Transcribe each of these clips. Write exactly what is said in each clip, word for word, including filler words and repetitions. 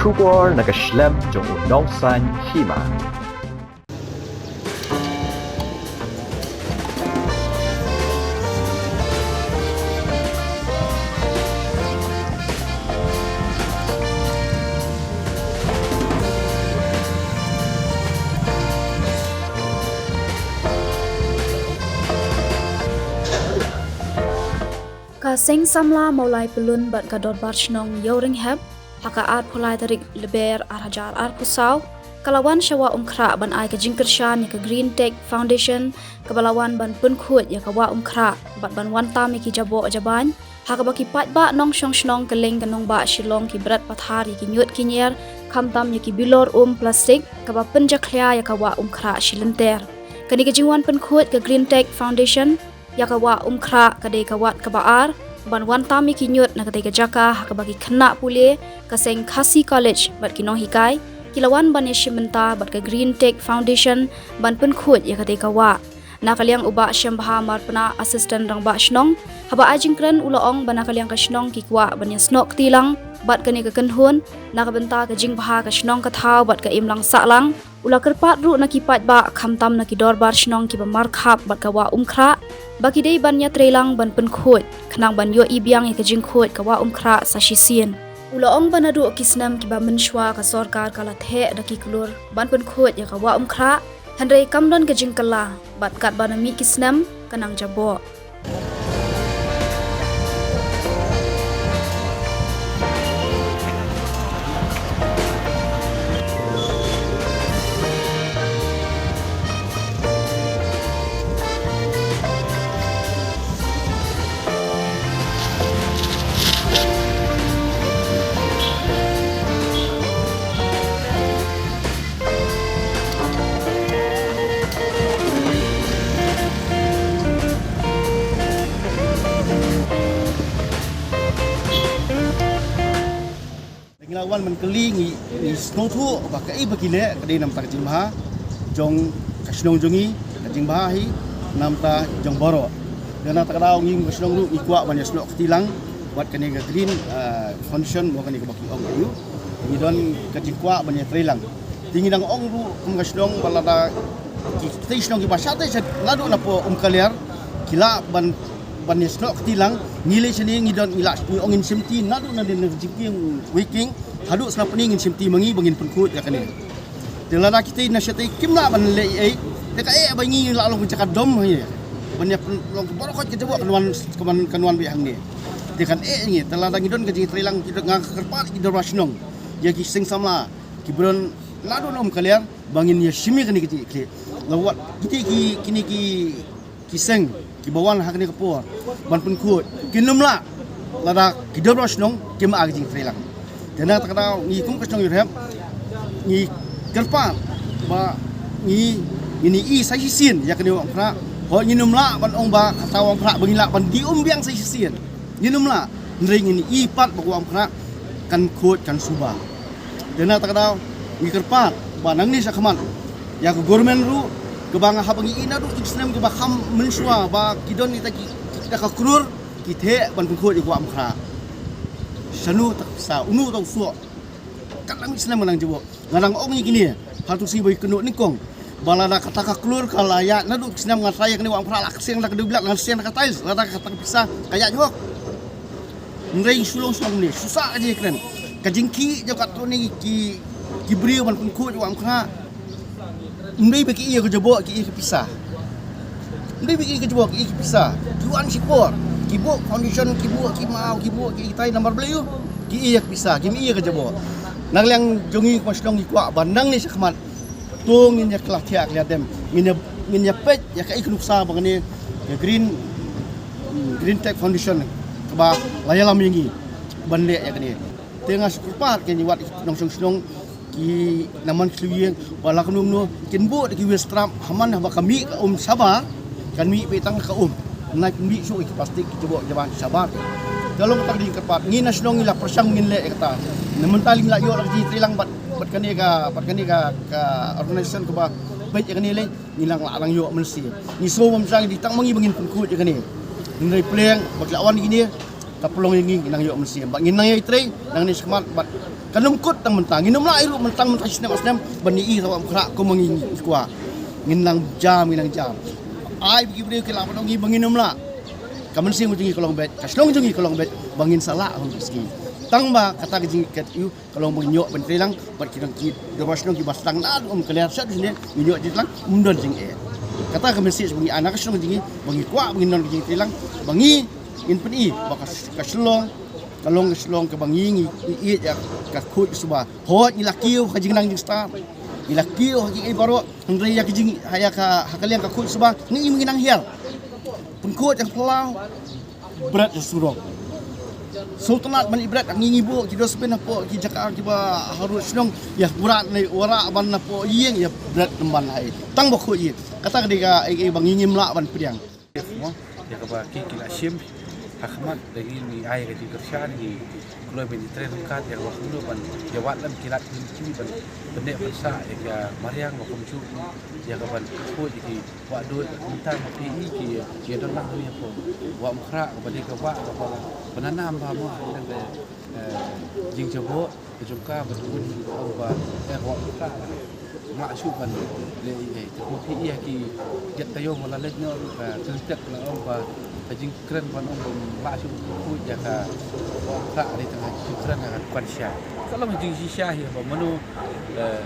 Khubor na ka shlem jong u nongsan hima. Ka Seng Samla Mawlai Pyllun bad ka Dorbar Shnong Ïewrynghep, ha ka arphew lai tarik Lber ar hajar arphew saw, ka la wan sha Wah Umkhrah ban ai ka jingkyrshan ïa ka Green Tech Foundation, kaba la wan ban pynkhuid ïa ka Wah Umkhrah bad ban wan tam ïa ki jaboh jabain, ha kaba ki paidbah nongshong shnong kylleng ka nongbah Shillong ki bret pathar ïa ki ñiut ki ñier, khamtam ïa ki bilor um plastik, kaba pynjakhlia ïa ka Wah Umkhrah shi lynter. Kane ka jingwan pynkhuid ka Green Tech Foundation ïa ka Wah Umkhrah ka dei ka wat kaba ar ban wan tam ïa ki ñiut na katei ka jaka, ha kaba ki khynnah pule ka seng Khasi College bad ki nonghikai ki la wan ban ïashim bynta bad ka Green Tech Foundation ban pynkhuid ïa katei ka wah. Na ka liang u Bah Shembha Marpna, Assistant Rangbah Shnong, haba ai jingkren u la ong ba na ka liang ka shnong ki kwah ban ïasnoh kti lang bad kane ka kynhun na ka bynta ka jingbha ka shnong ka thaw bad ka imlang sahlang. U la kyrpad ruh na ki paidbah khamtam na ki dorbar shnong kiba markhap bad ka Wah Umkhrah ba ki dei ban ïatreilang ban pynkhuid khnang ban ïohi biang ïa ka jingkhuid ka Wah Umkhrah sa shisien. U la ong ba naduh ki snem kiba mynshuwa ka sorkar ka la theh da ki klur ban pynkhuid ïa ka Wah Umkhrah, hynrei kam don ka jingkylla bad katba na mih ki snem ka nang jaboh. Ngi la wan ban kylli, ngi, ngi sngewthuh ba kaei ba ki leh ka dei namar ka jingbha jong ka shnong jong ngi, ka jingbha hi namar jong baroh. Te na kata ka daw ngi ka shnong ruh ngi kwah ban ïasnoh kti lang bad kane ka Green, ah, Foundation, mo kane kaba ki ong aïu. Ngi don ka jingkwah ban ïatreilang. Te ngi dang ong ruh kum ka shnong ba lada ki, ki shnong kiba shatei sha naduh na pdeng Umkaliar ki lah ban, ban ïasnoh kti lang, ngi leit shane ngi don, ngi lah, ngi ong ngin shim ti naduh na dien na jingkieng Wei King haduh Snapnei, ngin shim ti ma ngi ba ngin pynkhuid ïa kane. Te lada kitei na shatei kim lah ban leh ei ei, te kaei ba ngi lah long ka jaka dom hi ban ïa pyn-, long ka baroh ka jaboh kan wan, kan wan, kan wan beit hangne. Te kan eh ngi, te lada ngi don ka jingtreilang, ki don, nga kyrpad ki dorbar shnong ïa ki seng samla kiba don naduh na Umkaliar ba ngin ïashim ïa kane ka jingkit khlieh. La wat kine ki, kine ki, ki seng kiba wan ha kane ka por ban pynkhuid kin ym lah lada ki dorbar shnong kim ai ka jingtreilang. Te na kata ka daw ngi kum ka shnong Ïewrynghep ngi kyrpad ba ngi, ngin ïohi sa shisien ïa kane Wah Umkhrah. Hooid ngin ym lah ban ong ba kata Wah Umkhrah ba ngin lah ban die um biang sa shisien. Ngin ym lah, hynrei ngin ïohi pat ba ka Wah Umkhrah kan khuid kan suba. Te na kata ka daw ngi kyrpad ba nangne shakhmat ïa ka government ruh, kaba nga hap ngi ïohi naduh ki snem kiba kham mynshuwa ba ki don kita ki, kita ka klur ki theh ban pynkhuid ïa ka Wah Umkhrah. Shano ta ka pisa, uno ta u soh? Katba mih snem ka nang jaboh. Nga dang ong ïa kine ha tu sngi ba ki kynnoh nyngkong ba lada kata ka klur ka la ïaid naduh ki snem, nga tharai ïa kane Wah Umkhrah la kyrsiew da ka dewbilat, la kyrsiew da ka tiles, lada kata ka pisa ka ïaid hok. Hynrei shu long shu long ne shu sah ka jingkren. Ka jingkhih jong katto katne ki, ki briew ban pynkhuid ïa ka Wah Umkhrah. Ym dei ba ki ïohi ïa ka jaboh, ki ïohi ïa ka pisa. Ym dei ba ki ïohi ïa ka jaboh, ki ïohi ïa ka pisa. Ki wan shipor, ki buh foundation, ki buh ki maw, ki buh kiei kiei, namar balei? Ki ïohi ïa ka pisa, kim ïohi ïa ka jaboh. Na ka liang jong ngi kum ka shnong ngi kwah ba nangne shakhmat to ngin ïa kylla thiah kylla dem, ngin ïa, ngin ïa peit ïa kaei ka nuksa ba kane ka Green, Green Tech Foundation kaba la ïalam ïa ngi ban leh ïa kane. Te nga shu kyrpad ïa ngi wat nongshong shnong, ki nongmihkhmat ïing, ba la kumno kumno kin buh da ki waste trap, ha man haba ka mih ka um shabar, kan mih beit tang ka um. Ym lah kin mih shuh ki plastik, ki jaboh jaban shabar. Te long kata ka dei kyrpad, ngi na shnong ngi la pyrshang ngin leh ïa kata. Na mynta lei ngi la ïoh la ka jingtreilang bad, bad kane ka, bad kane ka, ka organisation kaba peit ïa kane lei, ngi la nang ïoh mynsiem. Ngi sngew bym shang, dei tang ma ngi ba ngin pynkhuid ïa kane. Ngin rai pleng ba ki la wan ïa kine, ka pynlong ïa ngi, ngi nang ïoh mynsiem. Bad ngin nang ïai trei nangne shakhmat bad Kan ym kut tang mynta, ngin ym lah ruh mynta, mynta snem snem ban ïohi ïa ka Wah Umkhrah kum ma ngi ngi kwah. Ngin nang jam, ngin nang jam. Ai ba ki briew ki lah ban ong ïa ngi ba ngin ym lah. Ka mynsiem jong ngi ka long beit, ka shnong jong ngi ka long beit, ba ngin sa lah ha ka sngi. Tang ba kata ka jingkit ïa u ka long ba ngin ïoh ban trei lang bad ki nong ki dorbar shnong kiba sdang na um ka lyer sha dune, ngin ïoh jingtrei lang, ym don jingeh. Kata ka mynsiem ba ngi ai na ka shnong jong ngi, ba ngi kwah ba ngin don ka jingtrei lang, ba ngi ngin pyni ba ka, ka Shillong ka long ka Shillong kaba ngi ngi ïeit ïa ka khuid suba. Hooid, ngi la kiew ha ka jingnang jingstad, ngi la kiew ha kiei baroh, hynrei ïa ka jing, ha ïa ka, ha ka liang ka khuid suba ngi, ngi nang hiar. Pynkhuid ïa ka phyllaw, bret ïa surok. Sngewtynnat ban ïa bret, ngi ngi buh ki dustbin hapoh ki jaka kiba harud shnong, ïa bret ne wanrah ban hapoh ïing, ïa bret ym ban hai. Tang ba khuid ïa. Kata ka dei ka, eh, eh, ba ngi ngim lah ban pdiang. Mo, ïa kaba ki, ki la shim ha khmat, da ngi ngi ai ka jingkyrshan, ngi kloi ban ïatrei ryngkat ïa kaba kumno ban ïa wad lem ki lad ki, ki ban pynneh pynsah ïa ka mariang ba kumjuh, ïa ka ban khuid ïa ki wah duh, mynta ma phi i ki ïa don lang hangne hapoh Wah Umkhrah, kaba dei ka wah kaba la, ba nanam bha mo, ha ka, eh, jingjaboh ka jong ka, ba kum ong ba, eh, Wah Umkhrah. Nga shu ban leh ei ei. Te ma phi i ha ki jait taïew ba la leit noh ruh ka Kyrteng la ong ba ka jingkren ban ong ba la shu khuid ïa ka Wah Umkhrah dei tang ka jingkren ha ka dukan sha. Ka long jingshisha hi ba mano, eh,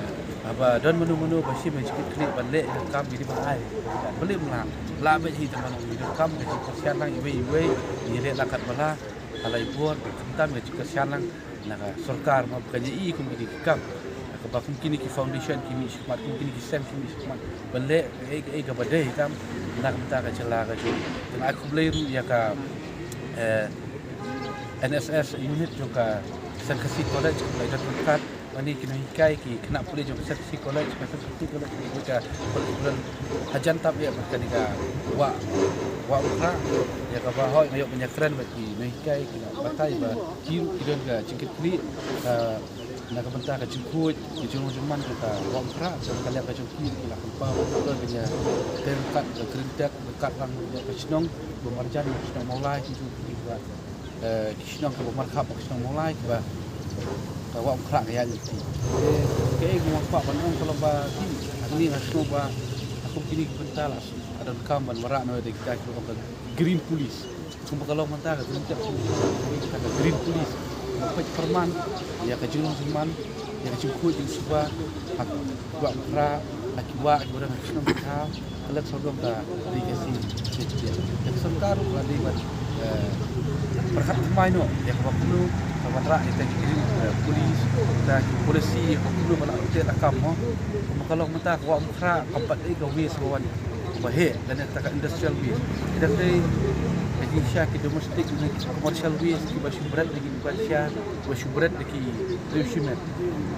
ba don mano mano ba shim jingkit khlieh ban leh ïa ka kam, ki dei ban ai. Balei ym lah? Lah beit hi tang ban ong, ïa ka kam ka jingkyrshan lang iwei iwei, ïa leh lang katba lah, ha la i bor, khamtam ka jingkyrshan lang na ka sorkar, ma ba kan ïa i kum kine ki kam. Kaba kum kine ki foundation ki mih shakhmat, kum kine ki seng ki mih shakhmat ban leh kaei kaei kaba dei tam na ka bynta ka jylla ka jong. Te nga ai khublei ruh ïa ka, eh, N S S unit jong ka Saint Khasi College, kaba la ïadon ryngkat. Kane ki nonghikai, ki khynnah pule jong ka Saint Khasi College, ka Saint Khasi College, ki buh ka, ka, ka hajan tam ïa bad kane ka Wah, Wah Umkhrah, ïa kaba hoi nga ïoh ban ïakren bad ki nonghikai, ki la batai ba ki ruh ki don ka jingkit khlieh, ka, na ka bynta ka jingkhuid, ka jinglong jingman jong ka Wah Umkhrah, sha ka liang ka jong ki, ki la kynmaw, ki don ban ïa, ryngkat ka Green Tech, ryngkat lang ïa ka shnong, ba marjan, ka shnong Mawlai, ki jong ki ba eh, ki shnong kiba markhap bad ka shnong Mawlai kiba, ka Wah Umkhrah ka ïaid lynti. Te kaei kaba nga kwah ban ong ka long ba ki, hangne nga sngewbha ha kum kine ki bynta la shu ka donkam ban wanrah noh da kita kiba ong ka Green Police. Kumba ka long mynta ka Green Tech, kita ka Green Police. Ka peit pyrman ïa ka jinglong jingman, ïa ka jingkhuid jingsuba ha ka Wah Umkhrah, ha ki wah kiba don ha ki shnong ki thaw. Ka leit sawdong ka D K C. Ka sorkar ruh ka la dei ban, eh, pyrkhat thymmai noh ïa kaba kumno ka wanrah ïa ka Green, eh, Police, ka policy ïa kaba kumno ba la teh lakam mo. Kumba ka long mynta ka Wah Umkhrah kam pat dei ka waste ba wan ba heh, lane kata ka industrial waste. Ka dang dei ka jingshisha ki domestic ne ki commercial waste kiba shu bret ne ki dukan sha. Ba shu bret da ki briew shimet.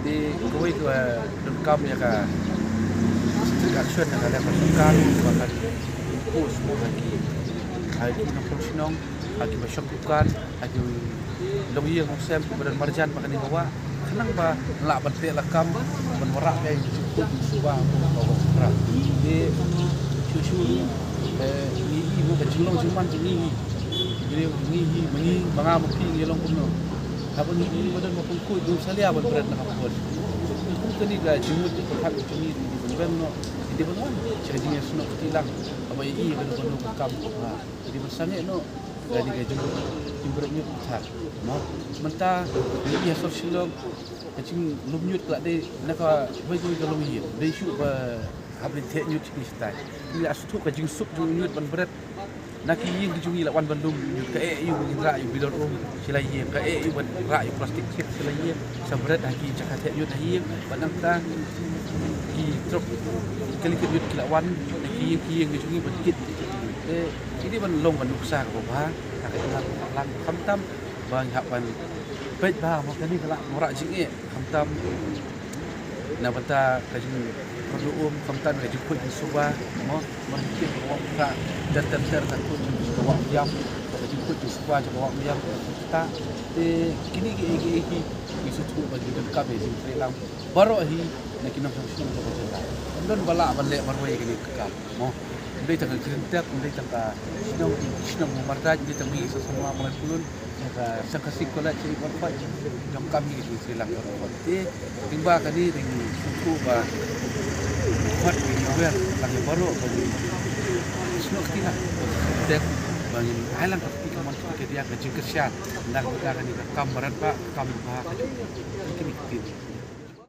Te kawei ka donkam ïa ka strict action na ka liang ka sorkar ba kan impose mo ha ki, ha ki nongshong shnong, ha kiba shong dukan, ha ki longïing longsem kiba don marjan bad kane ka wah. Khnang ba lah ban teh lakam ban wanrah ïa ka jingkhuid jingsuba ka Wah Umkhrah. Te shuh shuh, eh, ngi i mo ka jinglong jingman jong ngi hi. Ngi hi, ma ngi, ma nga ma phi ngi long kumno. Haba ngi i ba don ba pynkhot, ngim salia ban bret na ka por. Kum kane ka jingmut jingpyrkhat ka jong ngi, ngi dei ban bret noh, ngi dei ban wan sha ka jingïasnoh kti lang. Haba i i ba don ba don ka kam, ha, ngi dei ban sangeh noh kane ka jing, jingbret ñiut pyrkhat. Mo, mynta ngi i ha sor Shillong, ka jinglum ñiut ka la dei na kawei kawei ka longïing. Dei shuh ba hap ban theh ñiut shi stai. Ngi la sngewthuh ka jingsuk jong ñiut ban bret. Na ki ïing ki jong ngi la wan ban lum ñiut, kaei ïa u ban rah ïa u bilor um sha la ïing, kaei ïa u ban rah ïa u plastik chip sha la ïing, sa bret ha ki jaka theh ñiut ha ïing, bad nangta ki trok, ki kali kit ñiut ki la wan na ki ïing ki ïing ki jong ngi ban kit. Te ki dei ban long ban nuksa kaba bha ha ka jylla, khamtam ba ngi hap ban peit bha mo, kane ka la wanrah jingeh. Khamtam na bynta ka jingkyrduh um, khamtam ka jingkhuid jingsuba, mo, mar ki ka wah ka ter ter ter, ka khuid jingsuba wah ïam, ka jingkhuid jingsuba jong ka wah ïam, ka ta. Te kine ki, ki, ki, ki sngewthuh ba ki donkam ïa jingtrei lang baroh hi na ki nongshong shnong jong ka jylla. Ym don ba lah ban leh marwei kane ka kam, mo. Ym dei tang ka Green Tech, ym dei tang ka shnong, shnong Mawmardaid, ym dei tang ka Mawlai Pyllun. Ka Seng Khasi College, Sri College, jong kam ni di Sri Lanka. Te, lyngba kane ring sngewthuh ba khot ring wer lang ïa baroh ba ngin sngewthuh kti lang. Te ba ngin ai lang ka kti kamon kti ka diang ka jingkyrshan. Nang ka kane ka kam marat ba kam ba ka jingkyrshan. Kine ki kti.